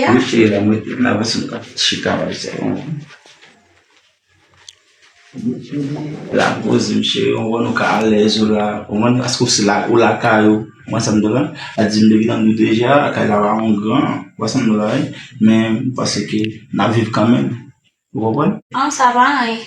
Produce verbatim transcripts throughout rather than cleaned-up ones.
Wi, cheri, la, mwen, la, mwen, se yon chita, mwen, se yon, la, poze, m, cheri, ou konprann, ou ka alèz, ou la, ou konprann, paske ou se la, ou lakay ou, ou wè sa m di w la, a di m depi nan dout deja, kay la pa yon gran, ou wè sa m di w la, wi, men m panse ke n ap viv kanmenm, ou konprann? Non, sa pa anyen.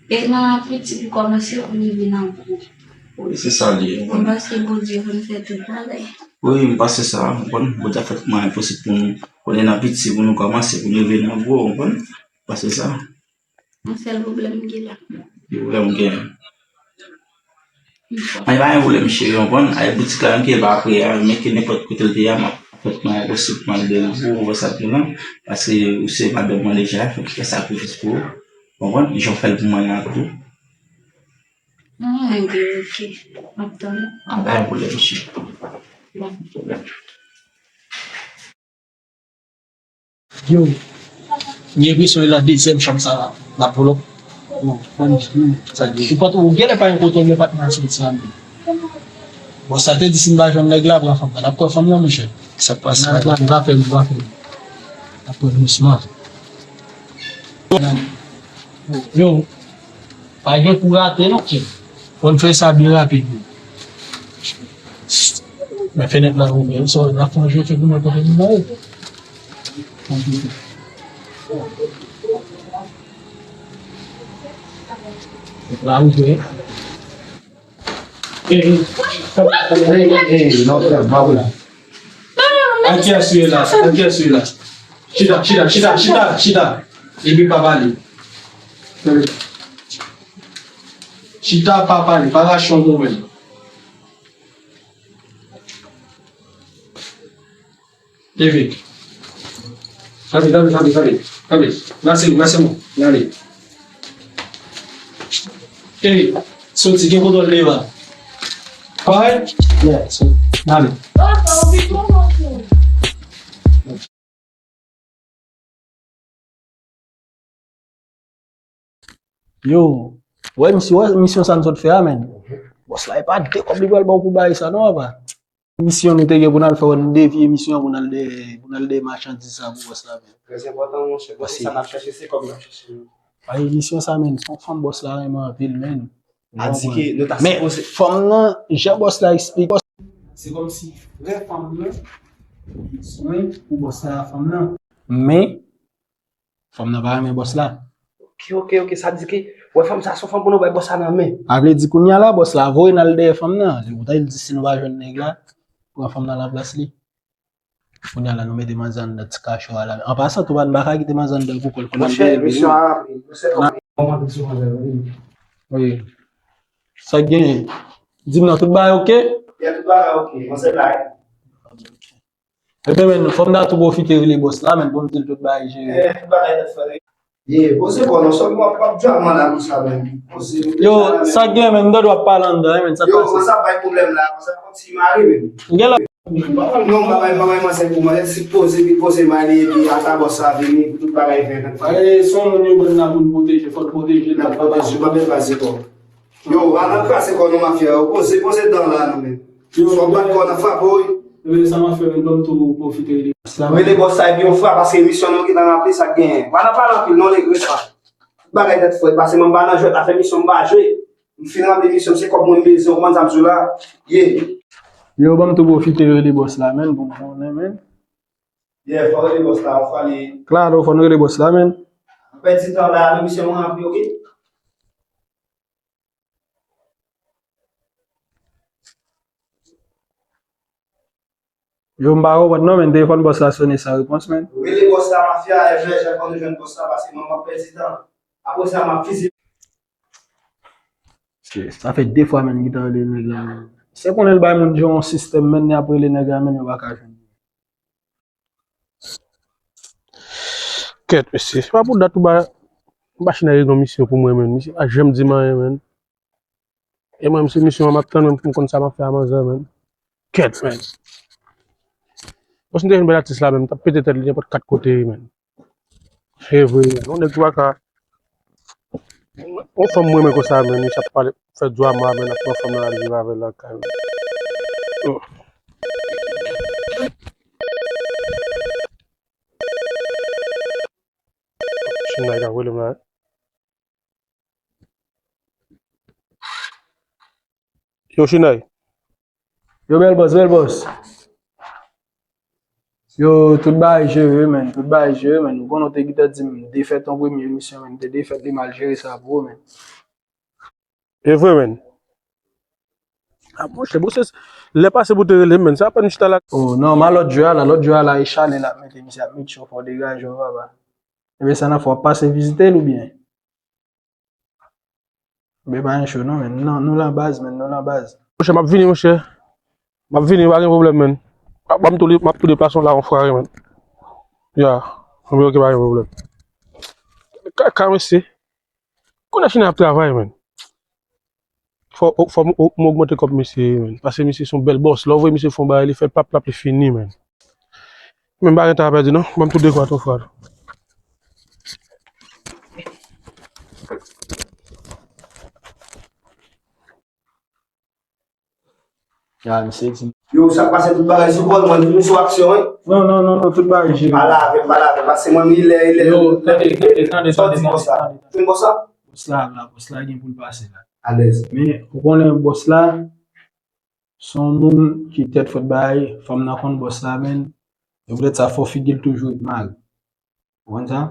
E nan piti pou kòmanse, pou rive nan gwo. Wi, se sa l ye, ou konprann? M panse Bondye konn fè tout bagay. Wi, m panse sa, ou konprann? Bondye ap fè tout mwayen posib pou nou, konnen nan piti, pou nou kòmanse, pou nou rive nan gwo, ou konprann? M panse sa. Yon sèl pwoblèm m gen la. Ki pwoblèm ou gen? Mwen pa gen pwoblèm, cheri, w konprann? Ay, boutik la, menm ke l pa pre a, men ke nenpòt kote l te ye a, m ap fè tout mwayen posib pou m al de l pou ou, ou wè sa tou, non? Paske ou se madanm mwen deja, fòk m fè sakrifis pou ou. W konprann? Jan w fè l pou mwen an tou. Mwen gen, ok. M ap tann ou. A, pa gen pwoblèm, cheri. Bon. Yo, m gen enpresyon e nan dezyèm chanm sa la, l ap vòlò. Bon, bon, sa gen. Ou pa t, ou genlè pa gen kote w gen patnè sou sa menm. Bon, sa te di si n pa jwenn nèg la, pran fanm nan. N ap pran fanm nan, monchè. Sa k pase? N a, n a fè, n a fè. N ap pran dousman. Yo, pa gen kou rate non, chè. Fò n fè sa byen rapid. Men fenèt la ouvè, sa n ap fè yon jwe fè pou mwen kote nou la. La ouvè. Ey, ey, ey, non, frè, pa vre. An kiyès ou ye la? An kiyès ou ye la? Chita, chita, chita, chita, chita. Epi pa pale. Chita, pa pale, pa rache yon mouvman. Leve. Kanpe, kanpe, kanpe, kanpe. Kanpe. Brase, brase mwen. N ale. Ey, soti, gen kontwòl deva. Parèt? Yeah, so, n ale. Yo, wè misye, wè misyon sa n sot fè a, menn. Bòs la, e pa de kòb li pral ba w pou bagay sa, non, papa. Misyon nou te gen pou n al fè, wè n devye misyon an pou n al dèyè, pou n al dèyè machandiz sa pou bòs la, menn. Trè enpòtan, monchè, paske sa n ap chache, se kòb n ap chache, menn. Ay, misyon sa, menn, se yon fanm bòs la renmen anpil, menn. A di ke nou ta sipoze. Men, fanm nan, jan bòs la eksplike. Se kòmsi vrè fanm nan, li bezwen pou bòs la fanm nan. Men, fanm nan pa renmen bòs la. Ok, ok, ok, sa di ke, wè fanm sa, se yon fanm pou nou bay bòs la nan men. A vle di kounye a la, bòs la voye n al dèyè fanm nan. Se pou ta di si nou pa jwenn nèg la, pran fanm nan nan plas li. Kounye a la, nou mete manzè anndan ti kacho a la. An pasan, tou pa n pa ka kite manzè anndan pou kò l konn ap bèl. Monchè, misyon a rapid. Wi. Sa k genyen? Di m non, tout bagay ok? Yeah, tout bagay ok. Manzè la. Ebyen, men, fò m ta tou pwofite rele bòs la, men, pou m di l tout bagay jere. Eh, tout bagay nèt frè. Ye, poze kò w non, sòl w ap, w ap djòl manda konsa menm. Poze, yo, sa gen menm, m tande w ap pale anndan, men, sa k pase? Yo, sa bay pwoblèm la, sa konn ti mare menm. Gen la. Non, m pa bay, m pa bay manzè pou mwen, si poze, li poze bay li, epi ata bòs la vini, pou tout bagay fè. Eh, se yon moun yo ban la pou n pwoteje, fò n pwoteje l. N ap pwoteje, pa bèl pase kò. Yo, al nan kraze kò nou mafya yo, poze, poze dan la nou menm. Yo, swa bat kò nan frape w wi. Ebyen, sa m ap fè, men ban m tou pwofite rele bòs la. Rele bòs la epi yon frap, paske misyon nou gentan ranpli, sa k genyen. Pa nan pale anpil non, nèg, res pa. Bagay nèt frèt, paske mwen m pa nan jwèt, afè misyon m pa jwe. M fin ranpli misyon m, se kòb mwen m bezwen, ou konprann sa m di w la? Ye. Yo, ban m tou pwofite rele bòs la, menn, pou m konnen, menn. Ye, fò rele bòs la, yon fwa li. Klaro, fò n rele bòs la, menn. Pèdi tan la, men misyon mwen ranpli, ok? Yo, m pa konprann non, men telefòn bòs la sonnen san repons, men. Rele bòs la, mafya, F J F, fò nou jwenn bòs la, paske mwen, m ap pèdi tan. Apre sa, m ap fiziye. Sa fè de fwa, men, m gentan rele nèg la, men. Se konnen l bay moun yon sistèm, men, li ap rele nèg la, men, yo pa ka jwenn. Kèt, mesye, se pa pou dat ou ba machin nan regle yon misyon pou mwen, menn. Misye pa janm di m anyen, menn. E mwen, se misyon an m ap tann, menn, pou m konn sa m ap fè a manzè, menn. Kèt, menn. Bon, si m te jwenn bèl atis la, menn, m t ap pete tèt li nenpòt kat kote, menn. Se vre, menn. Yon nèg ki pa ka Yon fanm mwen renmen konsa, men misye ap pale, fè dwama, men ap pran fanm nan al viv avè l lakay, men. Oh. Chinay k ap rele m la. Yo, Chinay. Yo, bèl bòs, bèl bòs. Yo, tout bagay jere, man. Tout bagay jere, man. Ou konnen w te gentan di m defèt an premye emisyon, man. Te defèt li mal jere sa pou ou, man. E vre, man. Ah, monchè, bon, se lè pase pou te rele m, man. Sa apèn m chita la. Oh, non, man, lòt jou a la, lòt jou a la, e chalè l ap mete, misye ap mete cho fò degaje w, papa. Ebyen, sa nan fò w ap pase vizite l oubyen? Ebyen, pa gen cho, non, man. Non, nou la baz, man, nou la baz. Monchè, m ap vini, monchè. M ap vini, pa gen pwoblèm, man. Ban m tou, m ap tou deplase w la yon fwa, man. Ya, ebyen, oke, pa gen pwoblèm. Kaka, mesye. Kounye a Chinay ap travay, man. Fò, fò m, m ogmante kòb misye, man. Paske misye se yon bèl bòs. Lè w voye misye fè yon bagay, li fè plap, plap, li fini, man. Men m pa gen tan a pèdi, non. Ban m tou de kwa, twa fwa. Ya, misye di. Yo, sa k pase tout bagay sou kò l, mwen toujou sou aksyon, wi. Non, non, non, non, tout bagay jere. Pa lave, pa lave, pase mwen rilè, rilè. Yo, tande, tande, tande, tande, tande, tande. Sa w di bòs la? Ou konn bòs la? Bòs la la, bòs la gen pou l pase la. Alèz. Men, ou konnen bòs la, se yon moun ki tèt frèt bay, fanm nan konn bòs la, men, e poutèt sa fò figi l toujou ret mare. Ou konn sa?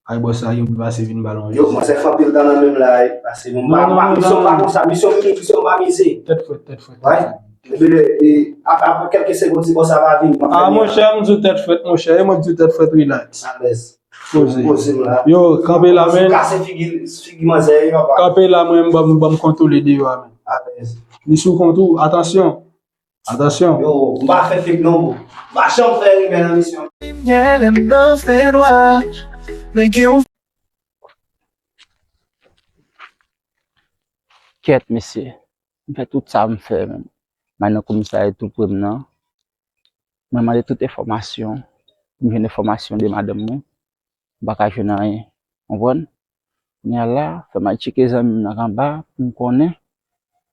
Ay, bòs la, gen pou l pase vin ba l yon. Yo, kòmanse fè anpil tan nan menm la, wi. Pase nou pa, non, non, pa, non, misyon non, pa non. Konsa, misyon fini, misyon pa mize. Tèt frèt, tèt frèt, wi. Tèt frèt. Epi, e, ap-, apre kèlke segonn, si bòs la pa vini, m ap fè li. Ah, monchè, m di w tèt frèt, monchè. E mwen k di w tèt frèt, relax. Alèz. Poze. Poze m la. Yo, kanpe la, men. Kase figi, figi manzè, wi, papa. Kanpe la, mwen, ban m, ban m kontwole deyò a, men. Alèz. Li sou kont ou, atansyon. Atansyon. Yo, m pa fè fake non, bro. M pa janm fè rimè nan misyon. Rimè nan fè nwa. Nèg yo. Kèt, mesye. M fè tout sa m fè, menm. M al nan komisarya tou pre m nan. Mwen mande tout enfòmasyon. M jwenn enfòmasyon de madanm mwen. M pa ka jwenn anyen. Konprann? Kounye a la, fè m al tcheke zanmi m nan anba pou m konnen.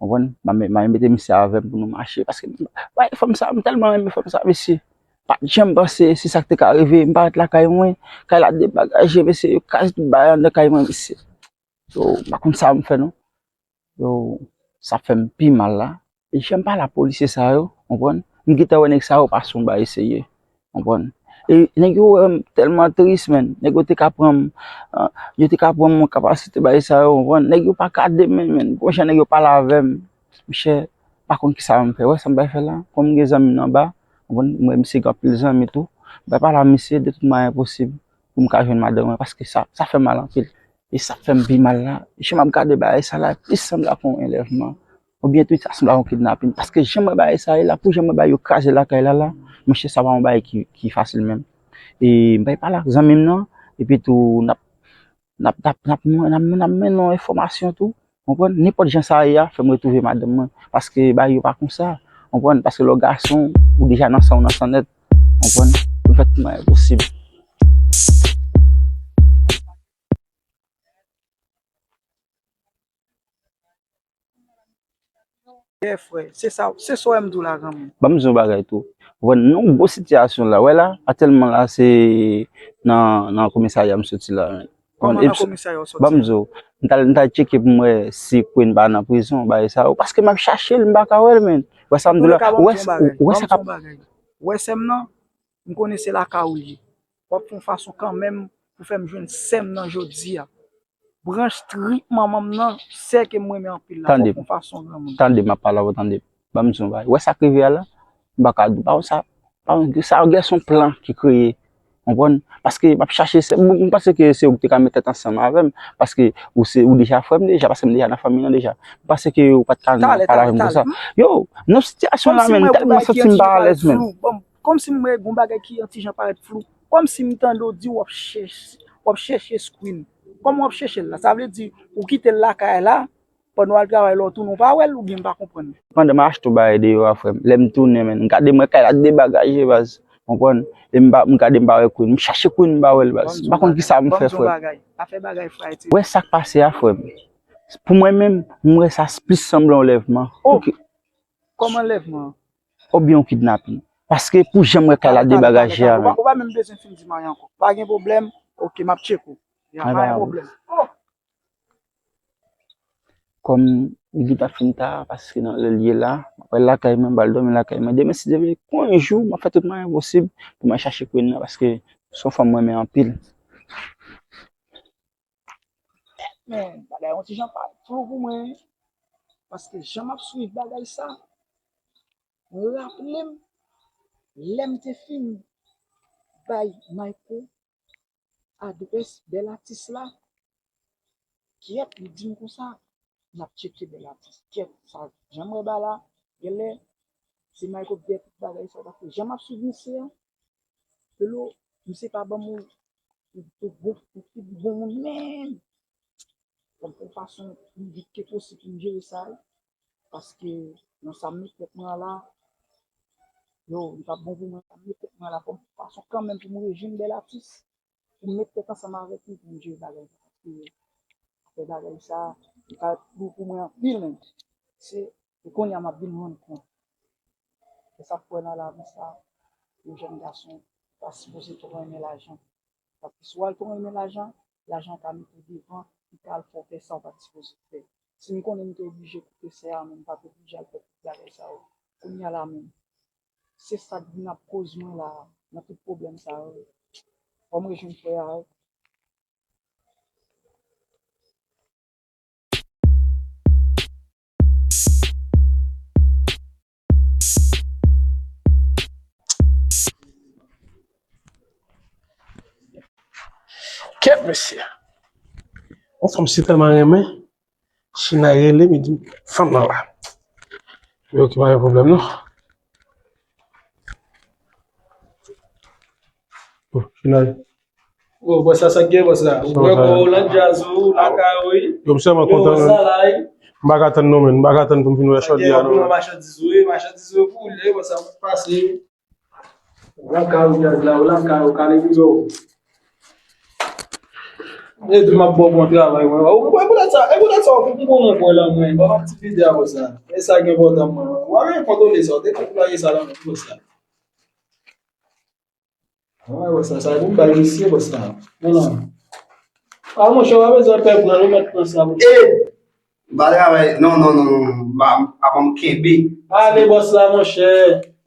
Konprann? M a, m a mete misye avè m pou nou mache. Paske, bay, fanm sa, m tèlman renmen fanm sa, mesye. Pa t janm panse se sa k te ka rive. M parèt lakay mwen, kay la debagaje, mesye, yo kraze tout bagay anndan kay mwen, mesye. Yo, m pa konn sa m fè, non. Yo, sa fè m pi mal la. E jan m pale a polisye sa yo, konprann? M gentan wè nèg sa yo pa se yon bagay serye, konprann? E nèg yo wè m tèlman tris, menn. Nèg yo te ka pran m, ah, yo te ka pran m yon kapasite bagay sa yo, konprann? Nèg yo pa gade m, menn, menn. Gon jan nèg yo pale avè m, monchè, pa konn kisa m fè. Wè sa m pral fè la? Kòm m gen zanmi m nan anba, konprann? M wè misye gen anpil zanmi tou. M pral pale a misye de tout mwayen posib pou m ka jwenn madanm mwen, paske sa, sa fè m mal anpil. E sa k fè m pi mal la, jan m ap gade bagay sa la, plis sanble ak yon anlèvman. Oubyen tou, sa sanble ak yon kidnapin. Paske jan m wè bagay sa ye la, pou jan m wè bagay yo kraze lakay la la, monchè, sa pa yon bagay ki, ki fasil menm. E m pral pale ak zanmi m nan, epi tou, n ap, n ap, n ap, n ap, n ap, n ap mennen yon enfòmasyon tou. Konprann? Nenpòt jan sa ye a, fè m retwouve madanm mwen. Paske bagay yo pa konsa. Konprann? Paske lè w gason, ou deja nan san w, nan san nèt. Konprann? Ou fè tout mwayen posib. Yè, frè, se sa, se sa w wè m di w la, granmoun. Ban m di w yon bagay tou. Ou konn yon gwo sitiyasyon la. Wè la, aktyèlman la, se nan, nan komisarya m soti la, menn. Kòman nan komisarya w soti? Ban m di w, m t al, m t al tcheke pou m wè si Queen pa nan prizon, bagay sa yo. Paske m ap chache l, m pa ka wè l, menn. Wè sa m di w la, wè, wè sa k ap. Wè sè m nan, m konnen se lakay ou l ye. W ap fè yon fason kanmenm pou fè m jwenn sè m nan jodi a. Branch trip manman m nan, sè ke m renmen anpil la, w ap fè yon fason granmoun. Tande m, tande m, m ap pale avè w, tande m. Ban m di w yon bagay. Wè sa k rive a la? M pa ka di w, pa wè sa, pa wè sa, gen yon plan ki kreye. Konprann? Paske m ap chache, se, m, m panse ke se ou ki te ka met tèt ansanm avè m, paske ou se, ou deja frè m deja, paske m deja nan fanmi nan deja. M panse ke ou pa t ka pale avè m konsa. Yo, nan sitiyasyon la, menn, m tèlman santi m pa alèz, menn. Kòmsi m wè gon bagay ki yon ti jan parèt flou. Kòmsi m tande w di w ap chèche, w ap chèche Queen. Kòman w ap chèche l la? Sa vle di ou kite l lakay la, pandan w al travay la, w tounen, w pa wè l, oubyen m pa konprann? Pandan m achte yon bagay deyò a, frè m, lè m tounen, menn, m gade m wè kay la debagaje, baz. Konprann? E m pa, m gade m pa wè Queen. M chache Queen, m pa wè l, baz. M pa konn kisa m fè, frè m. Wè sa k pase a, frè m. Pou mwen menm, m wè sa plis sanble yon anlèvman. Oh! Kòm anlèvman? Oubyen yon kidnapin. Paske pou jan m wè kay la debagaje a, menn. Ou pa, ou pa menm bezwen fin di m anyen ankò. Pa gen pwoblèm. Oke, m ap tcheke w. Ay, pa gen pwoblèm. Oh! Kòm li gentan fin ta, paske nan lè l ye la, m ap al lakay mwen, m al dòmi lakay mwen. Demen, si Dye vle, gon jou, m ap fè tout mwayen posib pou m al chache Queen nan, paske se yon fanm mwen renmen anpil. Men, bagay yon ti jan pa flou pou mwen, paske jan m ap swiv bagay sa, mwen raple m, lè m te fin bay Mayko adrès bèl atis la, kyèt, li di m konsa, n ap tcheke bèl atis. Kyèt, sa, jan m wè ba la, genlè, se Mayko k dèyè tout bagay sa, paske jan m ap swiv misye an, Pelo, misye pa ban m yon, yon, yon bon, yon pi bon moun menm. Fò m fè yon fason pi vit ke posib pou m jere sa, wi. Paske nan sa m met tèt mwen an la, yo, li p ap bon pou mwen, sa m met tèt mwen an la, fò m fè yon fason kanmenm pou m rejwenn bèl atis, pou m met tèt ansanm avèk li, pou m jere bagay sa. Paske afè bagay sa, li pa bon pou mwen anpil menm. Se, e kounye a m ap vin rann kont. E sa k fè nan lavi sa, yon jèn gason pa sipoze twò renmen lajan. Paske si w al twò renmen lajan, lajan ka mete w devan, li ka al fè w fè sa w pa t sipoze fè. Si m konnen m te oblije koute sè a, men m pa t oblije al fè tout bagay sa yo. Kounye a la menm, se sa k vin ap koz mwen la, nan tout pwoblèm sa yo. Fò m rejwenn frè a, wi. Kèt mesye. Yon fanm si tèlman renmen, China rele m, li di m, fanm nan la. Yo, ki pa gen pwoblèm, non. Oh, China. Oh, bòs la, sa k gen, bòs la? Ou wè kò w lan djaz ou, lakay ou, wi. Yo, m sèlman kontan, bòs la la, wi. M pa ka tann non, men. M pa ka tann pou m vin wè Shorty a, non. Machandiz ou, wi, machandiz ou pou ou ye, bòs la, pase. Lakay ou, djaz la, ou lakay ou, kale rido. E di m ap ba w bon travay, mwen. Ou, e poutèt sa, e poutèt sa, ou pou bon mwen, bò la, mwen. Ban m ap ti vide a, bòs la. E sa ki enpòtan, mwen. Ou pa gen kontwole sa, ou te konn plage sa la, mwen, bòs la. Wè, wè, sa, sa, pou m bay misye, bòs la. Non, non. A, monchè, w pa bezwen pè pran, nou mèt pran sa, monchè. E! M pa travay. Non, non, non, non, non. M pa, m pa ban m kenbe. Ale, bòs la, monchè.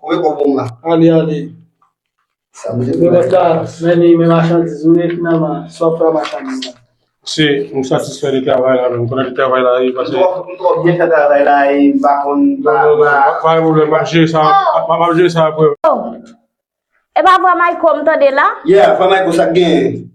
Ou wè kò bon la. Ale, ale. Sa m te men bòs la, men li, men machandiz, ou ye finalman. Sa w fè machandiz la. Se, m satisfè de travay la, men m konnen de travay la, e pase. M twò, m twò byen fè travay la, e m pa konn, pa, pa. Pa gen pwoblèm, m ap jere sa, m ap, m ap jere sa apre. E pa vrè Mayko m tande la? Yeah, frè Mayko, sa k genyen?